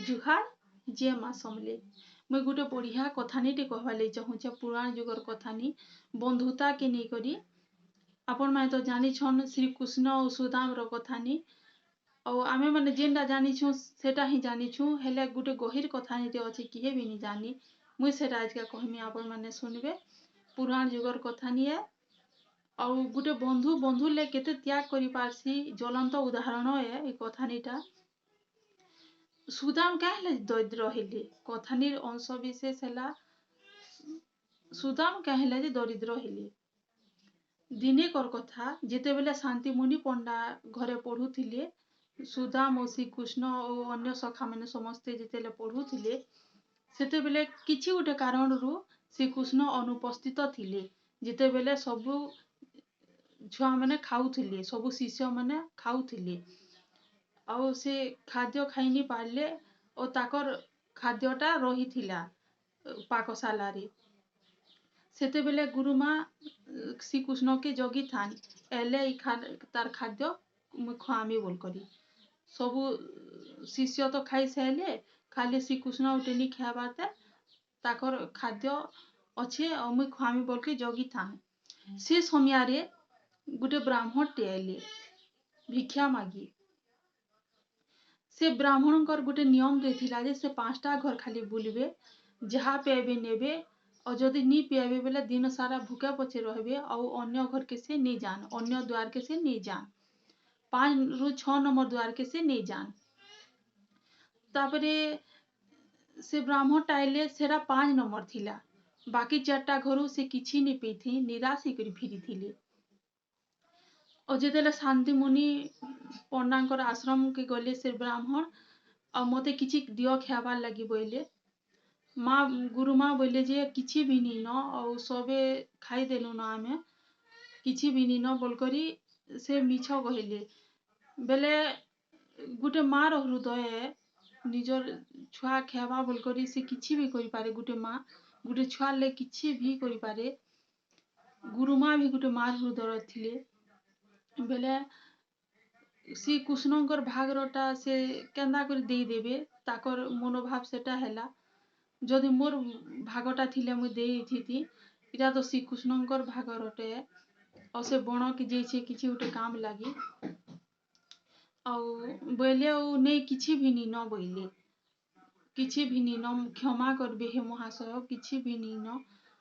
ଜୁହାର୍, ଜୟ ମା ସମଲେଇ। ମୁଇଁ ଗୁଟେ ବଢ଼ିଆ କଥାନୀଟେ କହେବାର୍ ଲାଗି ଚାହୁଁଛେ, ପୁରାଣ ଯୁଗର୍ କଥାନୀ, ବନ୍ଧୁତାକେ ନେଇକରି। ଆପଣମାନେ ତ ଜାନିଛନ୍ ଶ୍ରୀକୃଷ୍ଣ ଆଉ ସୁଦାମର କଥାନୀ। ଆଉ ଆମେମାନେ ଯେନ୍ଟା ଜାନିଛୁଁ, ସେଟା ହିଁ ଜାନିଛୁଁ। ହେଲେ ଗୁଟେ ଗହିର୍ କଥାନୀଟେ ଅଛେ, କିହେ ବି ନି ଜାନି। ମୁଇଁ ସେଟା ଆଏଜ୍କା କହେମି, ଆପଣମାନେ ଶୁନ୍ବେ। ପୁରାଣ ଯୁଗର୍ କଥାନୀ ଏ। ଆଉ ଗୁଟେ ବନ୍ଧୁ ବନ୍ଧୁର୍ ଲାଗି କେତେ ତ୍ୟାଗ୍ କରିପାର୍ସି, ଜ୍ୱଲନ୍ତ ଉଦାହରଣ ଏ ଇ କଥାନୀଟା। ସୁଦାମ କାଁ ହେଲେ ଦରିଦ୍ର ହେଲେ? କଥାନୀର୍ ଅଂଶ ବିଶେଷ ହେଲା, ସୁଦାମ କାଁ ହେଲେ ଯେ ଦରିଦ୍ର ହେଲେ? ଦିନେକର୍ କଥା, ଯେତେବେଲେ ଶାନ୍ତିମୁନି ପଣ୍ଡା ଘରେ ପଢ଼ୁଥିଲେ, ସୁଦାମ ଓ ଶ୍ରୀକୃଷ୍ଣ ଓ ଅନ୍ୟ ସଖାମାନେ ସମସ୍ତେ ଯେତେବେଲେ ପଢ଼ୁଥିଲେ, ସେତେବେଲେ କିଛି ଗୋଟେ କାରଣରୁ ଶ୍ରୀକୃଷ୍ଣ ଅନୁପସ୍ଥିତ ଥିଲେ। ଯେତେବେଲେ ସବୁ ଛୁଆମାନେ ଖାଉଥିଲେ, ସବୁ ଶିଷ୍ୟମାନେ ଖାଉଥିଲେ, ଆଉ ସେ ଖାଦ୍ୟ ଖାଇନି ପାରିଲେ ଓ ତାକର୍ ଖାଦ୍ୟଟା ରହିଥିଲା ପାକଶାଲାରେ। ସେତେବେଲେ ଗୁରୁମା ଶ୍ରୀକୃଷ୍ଣକେ ଜଗିଥାନ୍, ଏଲେ ଇ ତାର୍ ଖାଦ୍ୟ ମୁଇଁ ଖୁଆମି ବୋଲିକରି। ସବୁ ଶିଷ୍ୟ ତ ଖାଇସାଇଲେ, ଖାଲି ଶ୍ରୀକୃଷ୍ଣ ଗୁଟେ ନି ଖାଏବାର୍ ତେ ତାକର୍ ଖାଦ୍ୟ ଅଛେ ଆଉ ମୁଇଁ ଖୁଆମି ବୋଲିକି ଜଗିଥାନ୍। ସେ ସମୟରେ ଗୁଟେ ବ୍ରାହ୍ମଣଟେ ଆଇଲେ ଭିକ୍ଷା ମାଗି। ସେ ବ୍ରାହ୍ମଣଙ୍କର ଗୁଟେ ନିୟମଟେ ଥିଲା ଯେ ସେ 5ଟା ଘର୍ ଖାଲି ବୁଲବେ, ଯାହା ପାଇବେ ନେବେ, ଆଉ ଯଦି ନି ପାଇବେ ବେଲେ ଦିନ ସାରା ଭୁକେ ପଛେ ରହେବେ। ଆଉ ଅନ୍ୟ ଘରକେ ସେ ନି ଯାନ୍, ଅନ୍ୟ ଦ୍ୱାରକେ ସେ ନି ଯାନ୍, 5ରୁ 6 ନମ୍ବର ଦ୍ୱାରକେ ସେ ନି ଯାନ୍। ତାପରେ ସେ ବ୍ରାହ୍ମଣଟା ଆଇଲେ, ସେଟା 5 ନମ୍ବର ଥିଲା। ବାକି ଚାରିଟା ଘରୁ ସେ କିଛି ନି ପେଇଥି, ନିରାଶ ହେଇକରି ଫିରିଥିଲେ। ଆଉ ଯେତେବେଲେ ଶାନ୍ତିମୁନି ପଣ୍ଡାଙ୍କର ଆଶ୍ରମକେ ଗଲେ ସେ ବ୍ରାହ୍ମଣ, ଆଉ ମତେ କିଛି ଦିଅ ଖାଏବାର୍ ଲାଗି ବୋଇଲେ, ମା ଗୁରୁମା ବୋଇଲେ ଯେ କିଛି ବି ନିନ, ଆଉ ସବେ ଖାଇଦେଲୁନ ଆମେ, କିଛି ବି ନିନ ବୋଲକରି ସେ ମିଛ କହିଲେ। ବେଲେ ଗୁଟେ ମା'ର ହୃଦୟ, ନିଜର୍ ଛୁଆ ଖାଏବା ବୋଲକରି ସେ କିଛି ବି କରିପାରେ। ଗୁଟେ ମା ଗୁଟେ ଛୁଆର୍ ଲାଗି କିଛି ବି କରିପାରେ। ଗୁରୁମା ବି ଗୁଟେ ମା'ର୍ ହୃଦୟର ଥିଲେ। ବେଲେ ଶ୍ରୀକୃଷ୍ଣଙ୍କର୍ ଭାଗରଟା ସେ କେନ୍ତା କରି ଦେଇଦେବେ, ତାକର୍ ମନୋଭାବ ସେଟା ହେଲା। ଯଦି ମୋର୍ ଭାଗଟା ଥିଲେ ମୁଇଁ ଦେଇଥିତି, ଇଟା ତ ଶ୍ରୀକୃଷ୍ଣଙ୍କର୍ ଭାଗରଟେ। ଆଉ ସେ ବଣକେ ଯାଇଛେ କିଛି ଗୁଟେ କାମ୍ ଲାଗି। ଆଉ ବୋଇଲେ, ଆଉ ନେଇ କିଛି ବି ନିନ ବୋଇଲେ, କିଛି ବି ନିନ, କ୍ଷମା କରବେ ହେ ମହାଶୟ, କିଛି ବି ନିନ।